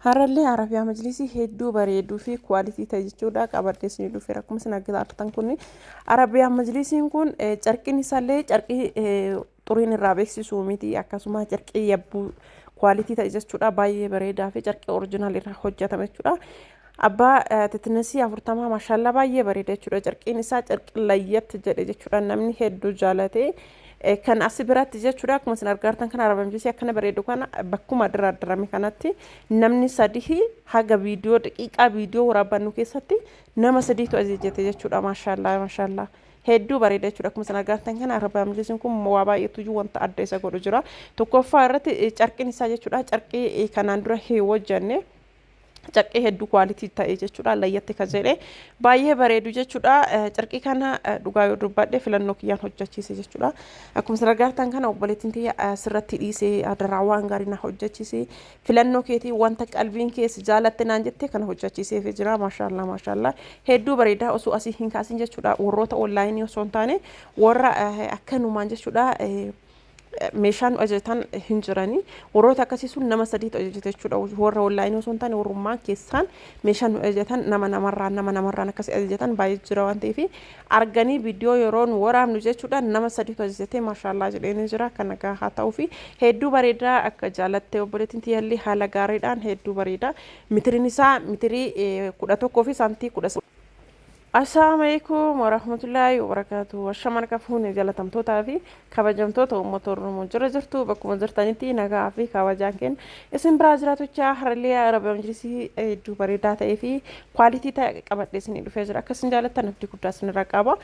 Har'allee Arabiyaa Majlisii hedduu bareeduu fi quality ta'e jechuudha qabadhee isinii dhufeera. Akkuma isin argitan kun Arabiyaa Majlisiin kun carqiin isaallee carqii xuriin irraa beeksisuu miti, akkasuma carqii yabbuu quality ta'e jechuudha, baay'ee bareedaa fi carqii original irraa hojjetame jechuudha. Abbaa thicknessii 40, maashaallaa, baay'ee bareeda jechuudha. Carqiin isaa carqii layyatti jedhe jechuudha, namni hedduu jaalate. Kan as biratti jechuudha, akkuma isin argartan kana, Arabaa Majlisii akkana bareedu kana bakkuma daraaddarame kanatti namni sadii haga viidiyoo daqiiqaa viidiyoo waraabbannu keessatti nama sadiitu ajajate jechuudha. Maashaallaa, maashaallaa, hedduu bareeda jechuudha. Akkuma isin argartan kana, Arabaa Majlisiin kun waa baay'eetu wanta adda isa godhu jira. Tokkoffaa irratti carqiin isaa jechuudha, carqii kanaan dura hin hojjanne, carqii hedduu quality ta'e jechuudha, layyatti kan jedhe baay'ee bareedu jechuudha. Carqii kana dhugaa yoo dubbadhe filannoo kiyyaan hojjechiise jechuudha. Akkuma isin argartan kana, obboleettiin tiyya sirratti dhiisee, adaraa waan gaarii na hojjechiise, filannoo keetii wanta qalbiin keessa jaalatte naan jette kana hojjechiiseef jira. Maashaallaa, maashaallaa, hedduu bareeda. Osoo asii hin kaasin jechuudha, warroota onlineii osoo hin taane warra akkanumaan jechuudha meeshaan ajajatan hin jiranii, warroota akkasii sun nama sadiitu ajajate jechuudha. Warra onlineii osoo hin taane warrummaan keessaan meeshaan nu ajajatan, nama namarraan nama namarraan akkasii ajajatan baay'ee jira waan ta'eef, arganii viidiyoo yeroo nu waraabnu jechuudha nama sadiitu ajajate, maashaallaa jedheenii jira. Kana haa ta'uu fi hedduu bareedaa, akka jaalatte obboleettiin tiyyallee haala gaariidhaan hedduu bareeda. Mitiriin isaa mitirii 11 fi saantii 10. Assalaamu alaikum warahmatullaahi wabarakaatu. Ashama harka fuune, jaalatamtootaa fi kabajamtoota uummata Oromoo jira jirtu, bakkuma jirtanitti nagaa fi kabajaan kenna isin biraa jiraatochaa. Har'allee Arabiyaa Majlisii hedduu bareedaa ta'ee fi quality ta'e qabadhee isinii dhufee jira. Akka isin jaalattan abdii guddaa isinirraa qaba.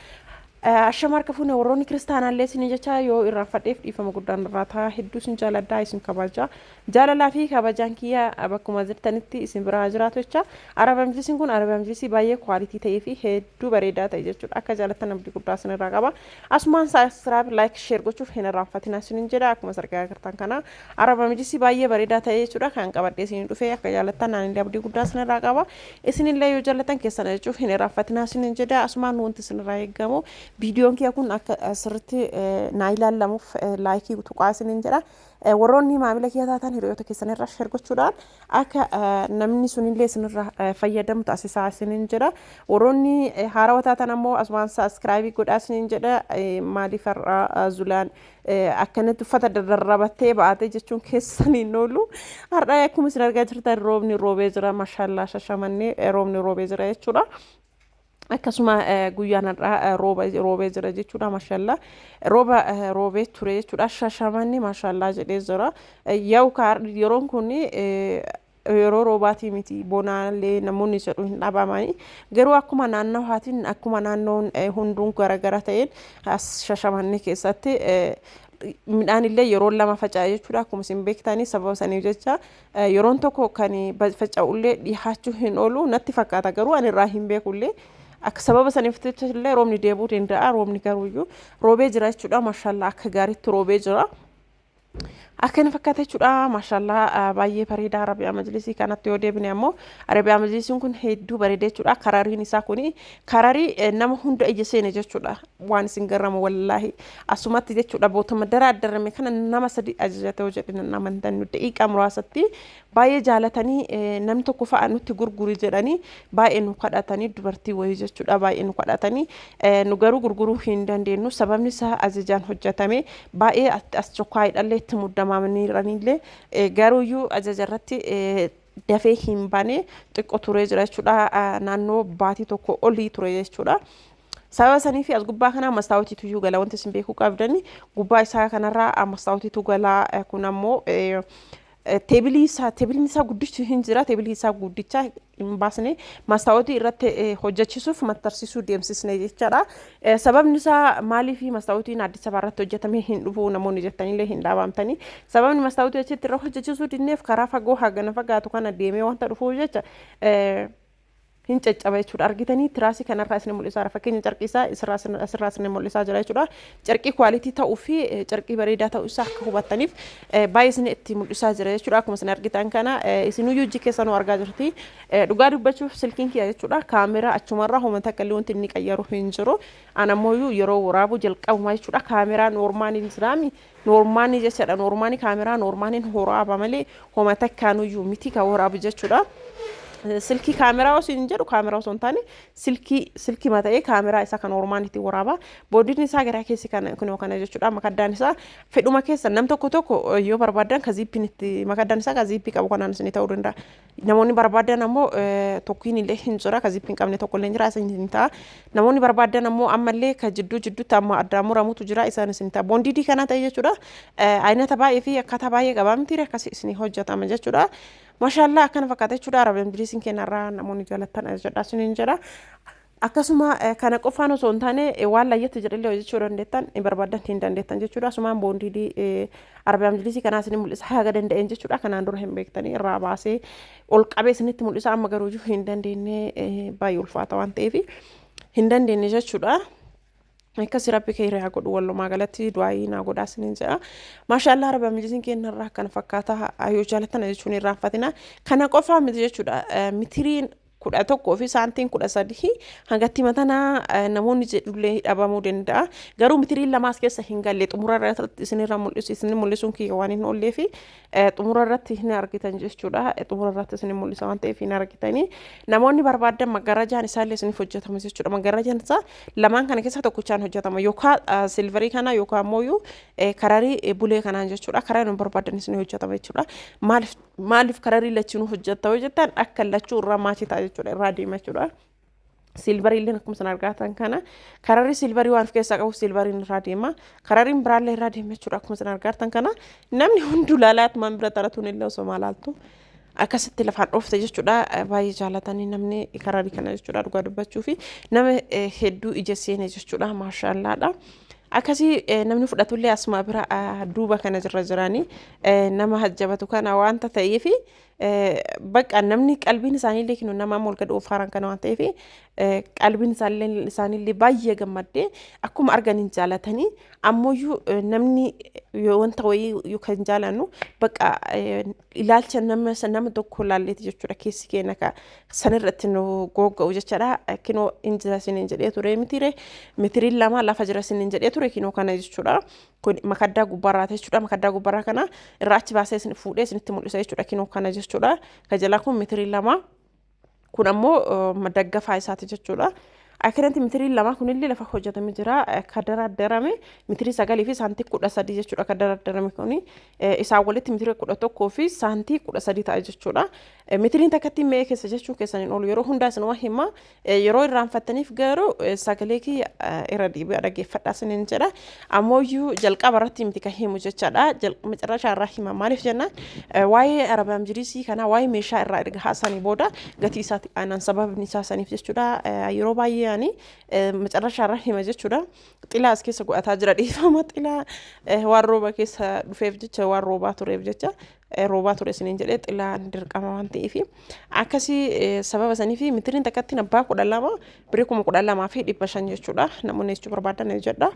Ashama harka fuune, warroonni kiristaanaallee isinii jecha yoo irraanfadheef dhiifama guddaan irraa ta'a. Hedduu isin jaaladhaa, isin kabaja. Jaalalaa fi kabajaan kiyya bakkuma jirtanitti isin biraa jiraatu jecha. Arabiyaa Majlisiin kun Arabiyaa Majlisii baay'ee quality ta'ee fi hedduu bareedaa ta'e jechuudha. Akka jaalattan abdii guddaa isinirraa qaba. Asumaan subscribe, like, share gochuuf hin irraanfatinaa isinin jedha. Akkuma argaa jirtan kana Arabiyaa Majlisii baay'ee bareedaa ta'e jechuudha kan qabadhee isinii dhufee. Akka jaalattan ani abdii guddaa isinirraa qaba. Isinillee yoo jaallattan keessan jechuuf hin irraanfatinaa isinin jedha. Asumaan wanti isinirraa eegamu viidiyoon kiyya kun akka sirriitti naa ilaalamuuf likeii tuqaa isinin jedha. Warroonni maamila kiyya taatan hiriyoota keessan irraa share gochuudhaan akka namni sunillee isinirraa fayyadamu taasisaa isinin jedha. Warroonni haarawaa taatan ammoo asumaan subscribeii godhaa isinin jedha. Maaliif har'a Zulaan akkanatti uffata dadarrabattee baate jechuun keessan hin oolu. Har'a akkuma isin argaa jirtan roobni roobee jira. Mashaallaa, Shashamannee roobni roobee jira jechuudha. Akkasuma guyyaan har'aa rooba roobee jira jechuudha. Mashaallaa, rooba roobee ture jechuudha. Shashamanni mashaallaa jedhee jira. Yaa'u yeroon kun yeroo roobaatii miti, bonaallee namoonni jedhu hin dhabamanii, garuu akkuma naannawaatiin, akkuma naannoon hunduun garagara ta'een, as Shashamannee keessatti midhaan illee yeroo lama faca'e jechuudha. Akkuma isin beektanii, sababa saniif jecha yeroon tokko kan faca'ullee dhihaachuu hin oolu natti fakkaata, garuu ani irraa hin beekullee. Akka sababa saniif jecha illee roobni deebi'uu danda'a. Roobni garuuyyuu roobee jira jechuudha. Mashaallaa, akka gaariitti roobee jira. Akka inni fakkaata jechuudha. Maashallaa, baay'ee bareeda. Arabiyaa Majlisii kanatti yoo deebine ammoo, Arabiyaa Majlisiin kun hedduu bareeda jechuudha. Karariin isaa kuni kararii nama hunda ija seene jechuudha. Waan isin garramu wallaahi asumatti jechuudha, bootuma dara addarame kana nama sadi ajajate yoo jedhe nan amantan. Daqiiqaa muraasatti baay'ee jaalatanii, namni tokko fa'a nutti gurguri jedhanii baay'ee nu kadhatanii, dubartii wayii jechuudha, baay'ee nu kadhatanii. Nu garuu gurguruu hin dandeenyu, sababni isaa ajajaan hojjetame, baay'ee as chokkaayidhallee itti muddamamaniiranillee, garuuyyuu ajaja irratti dafee hin bane, xiqqoo turee jira jechuudha, naannoo baatii tokko olii ture jechuudha. Sababa sanii fi as gubbaa kana mastaawotiitu iyyuu gala. Wanti isin beekuu qabdani gubbaa isaa kanarraa mastaawotiitu gala. Kun ammoo tableii isaa, tableiin isaa guddichi hin jira. Tableii isaa guddicha hin baasne, mastaawotii irratti hojjechiisuuf maxxansiisuu deemsisne jechaadha. Sababni isaa maaliif mastaawotiin Addis Ababa irratti hojjetamee hin dhufu namoonni jettanillee hin dhaabamtanii. Sababni mastaawotii achitti irra hojjechiisuu dinneef karaa fagoo hagana fagaatu kana deemee wanta dhufuuf jecha. Hin caccaba jechuudha. Argitanii, tiraasii kanarraa isin mul'isaa jira. Fakkeenya carqii isaa asirraa isin mul'isaa jira jechuudha. Carqii quality ta'uu fi carqii bareedaa ta'uu isaa akka hubattaniif baay'ee isin itti mul'isaa jira jechuudha. Akkuma isin argitan kana isinuyyuu ijji keessanuu argaa jirti. Dhugaa dubbachuuf silkiin kiyya jechuudha. Kaameraa achumarraa homa takka illee wanti inni qayyaru hin jiru. An ammoo yeroo waraabu jalqabumaa jechuudha. Kaameraa normaaliin jiraami. Normaalii jechaadha. Normaalii kaameraa normaaliin waraaba malee homa takkaanuyyuu miti kan waraabu jechuudha. Silkii kaameraa osoo hin jedhu, kaameraa osoo hin taane, silkii silkii ta'ee kaameraa isaa kan normaaliitiin waraaba. Booddeen isaa garaa keessi kana kunoo kana jechuudha. Makaddaan isaa fedhuma keessa nam tokko tokko yoo barbaadan ka ziippiin itti makaddaan isaa ka ziippii qabu kanaan isin ta'uu danda'a. Namoonni barbaadan ammoo tokkiin illee hin jira, ka ziippii hin qabne tokko illee jira, isin hin ta'a. Namoonni barbaadan ammoo ammallee ka jidduu jidduutti amma addaan muramutu jira, isaan isin ta'a. Boondidii kana ta'e jechuudha. Aynata baay'ee fi akkaataa baay'ee qabaa miti, akkasii isin hojjetama jechuudha. Maashaallah, akkana fakkaata jechuudha. Arabiyaan majlisiin kennarraa namoonni jaalattan jedha isiniin jedha. Akkasuma kana qofaan osoo hin taane waan layyatti jedhallee hojjechuu dandeettan barbaadan hin dandeettan jechuudha. Asumaan boondiidii Arabiyaan majlisii kanaa isin mul'isa haga danda'een jechuudha. Kanaan dura hin beektanii irraa baasee ol qabee isinitti mul'isa, amma garuu hin dandeenye, baay'ee ulfaata waan ta'eef hin dandeenye jechuudha. Akkasi Rabbi kee haa godhu, walumaa galatti du'aayii naa godhaa isiniin jedha. Maashaallah, Arabiyaan majlisiin kennarraa akkana fakkaata, yoo jaalatan jechuun irraanfatina. Kana qofaa miti jechuudha. Mitiriin 11 fi saantiin 13 hangatti matanaa namoonni jedhullee dhabamuu danda'a. Garuu mitiriin lamaas keessa hin galle, xumura irratti isinirra mul'isu, isin mul'isuun kiyya waan hin oollee fi xumura irratti hin argitan jechuudha. Xumura irratti isin mul'isa waan ta'eef hin argitanii. Namoonni barbaadan maggarajaan isaallee isiniif hojjetama jechuudha. Maggarajaan isaa lamaan kana keessaa tokkochaan hojjetama. Yookaan silverii kana yookaan ammoo kararii bulee kanaan jechuudha. Karaa nu barbaadan isin hojjetama jechuudha. Maaliif kararii lachinuu hojjetta yoo jettan, akka lachuu irraa match ta'a jechuudha, irraa deema jechuudha. Silverii illee akkuma isin argatan kana kararri silverii waan of keessaa qabuuf silveriin irraa deema. Kararriin biraallee irraa deema jechuudha. Akkuma isin argatan kana namni hunduu laalaatumaan bira taratuun illee osoo maalaaltu akkasitti lafaan dhoofte jechuudha. Baay'ee jaalatanii namni kararii kana jechuudha, dhugaa dubbachuu fi nama hedduu ija seene jechuudha. Maashaallaadha. Akkasii namni fudhatullee asuma bira duuba kana jirra jiranii nama hajjabatu kana waanta ta'eefi bakka namni qalbiin isaaniillee kennu nama amma ol gad oofaaran kana waan ta'eef qalbiin isaaniillee baay'ee gammaddee akkuma arganiin jaalatanii. Ammoyyuu namni wanta wayii kan jaalannu bakka ilaalcha nama tokko laalleeti jechuudha, keessi keenya ka sanirratti nu gogga'u jechaadha. Kinoo hin jira isiniin jedhee ture mitire, mitiriin 2 lafa jira isiniin jedhee ture, kinoo kana jechuudha. Kun makaddaa gubbaarraa jechuudha. Makaddaa gubbaarraa kana irraa achi baasee isin fuudhee isinitti mul'isa jechuudha. Kinoo kana jechuudha. Ka jalaa kun mitirii 2. Kun ammoo daggafaa isaati jechuudha. Akkanatti mitiriin 2 kunillee lafa hojjetamee jira. Ka daraaddarame mitirii 9 fi saantii 13 jechuudha. Ka daraaddarame kuni isaan walitti mitirii 11 fi saantii 13 ta'a jechuudha. Mitiriin takkatti me'ee keessa jechuu keessan hin oolu. Yeroo hundaa isinuma hima. Yeroo irraanfattaniif garuu sagalee kiyya irra deebi'aa dhaggeeffadhaa isiniin jedha. Ammoo jalqaba irratti miti kan himu jechaadha. Macarrashaa irraa hima. Maaliif jennaan, waa'ee Arabiyaan majlisii kanaa, waa'ee meeshaa irraa erga haasanii booda gatii isaati aanan sababni isaa saniif jechuudha. Yeroo baay'ee ani macarrashaa irraa hima jechuudha. Xilaa as keessa godhataa jira, dhiifama, xilaa waan rooba keessa dhufeef jecha, waan roobaa tureef jecha, roobaa ture isiniin jedhee, xilaan dirqama waan ta'eef akkasii sababa sanii fi mitiriin takkatti abbaa 12 birrii 12,500 jechuudha. Namoonni jechuu barbaadan jedha.